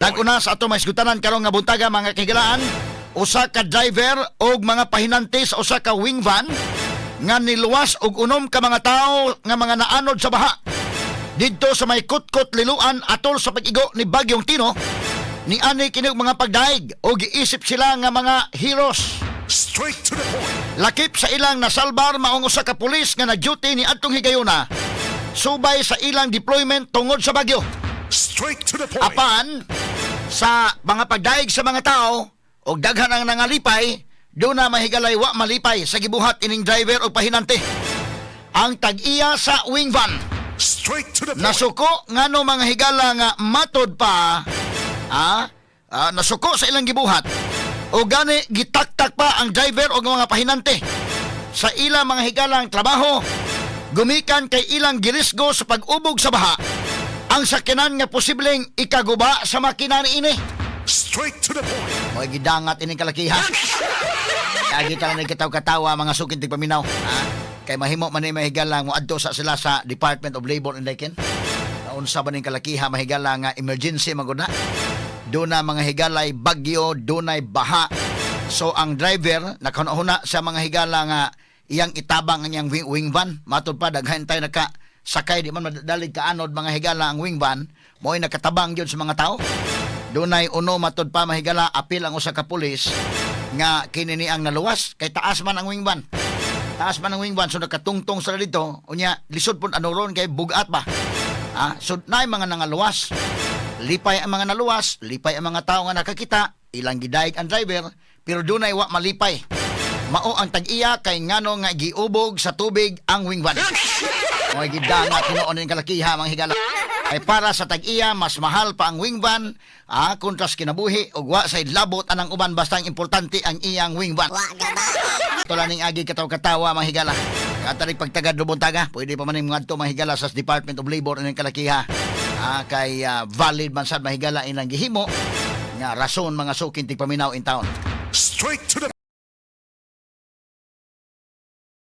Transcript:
Nag-una sa ato maisgutanan karong nga buntaga, mga kahigalaan, usa ka driver og mga pahinante sa usa ka wing van nga niluwas og unom ka mga tawo nga mga naanod sa baha didto sa may Kutkot, Liloan, atol sa pag-igo ni Bagyong Tino. Ni ani kini og mga pagdaig o giisip sila nga mga heroes. Straight to the point. Lakip sa ilang nasalbar maong usa ka pulis nga na-duty ni adtong higayona subay sa ilang deployment tungod sa bagyo. Straight to the point. Apan sa mga pagdaig sa mga tao og daghan ang nangalipay, duna, mahigalay, wa malipay sa gibuhat ining driver og pahinante. Ang tag-iya sa wing van Straight to the point. nasuko ngano, mga higala, nga matod pa nasuko sa ilang gibuhat o gani gitaktak pa ang driver o mga pahinante sa ilang, mga higalang, trabaho gumikan kay ilang girisgo sa pag-ubog sa baha ang sakyanan nga posibleng ikaguba sa makina niini. Straight to the point. Mo'y gidangat ining kalakihan. Kaya kita lang kataw-katawa, mga suking tigpaminaw. Ha? Kay mahimo man ni, mahigala, mo adto sa sila sa Department of Labor and Lakin. Unsa ba ning kalakiha, mahigala, nga emergency magud na. Duna, mga higalay, bagyo, dunay baha. So ang driver nakahuna sa, mga higala, nga iyang itabang ang iyang wing van. Matod pa daghan tayo naka sakay, di man madalig kaanod, mga higala, ang wing van, mo'y nakatabang gyud sa mga tao. Dunay uno, matod pa, mahigala, apil ang usa ka pulis nga kini ni ang naluwas kay taas man ang wing van. Taas man ang wing van, so nakatungtong sila dito, unya lisod pud ano ron kay bugat ba. So naay mga nangaluwas. Lipay ang mga naluwas, lipay ang mga tao nga nakakita, ilang gidaig ang driver, pero dunay wa malipay. Mao ang tag-iya kay ngano nga giubog sa tubig ang wing van. Mo'y gidangat hinuon ning kalakiha, mga higala. Ay para sa tag-iya, mas mahal pa ang wing van kontra sa kinabuhi ug wa say labot anang uban, basta ang importante ang iyang wing van. Ito lang ning agi kataw-katawa, mga higala. Katarik pagtagad buntaga, pwede pa man ning mga mga higala, sa Department of Labor ining kalakiha. Kay valid man sad, mahigala, inang gihimo nga rason, mga suking tigpaminaw in town. Straight to the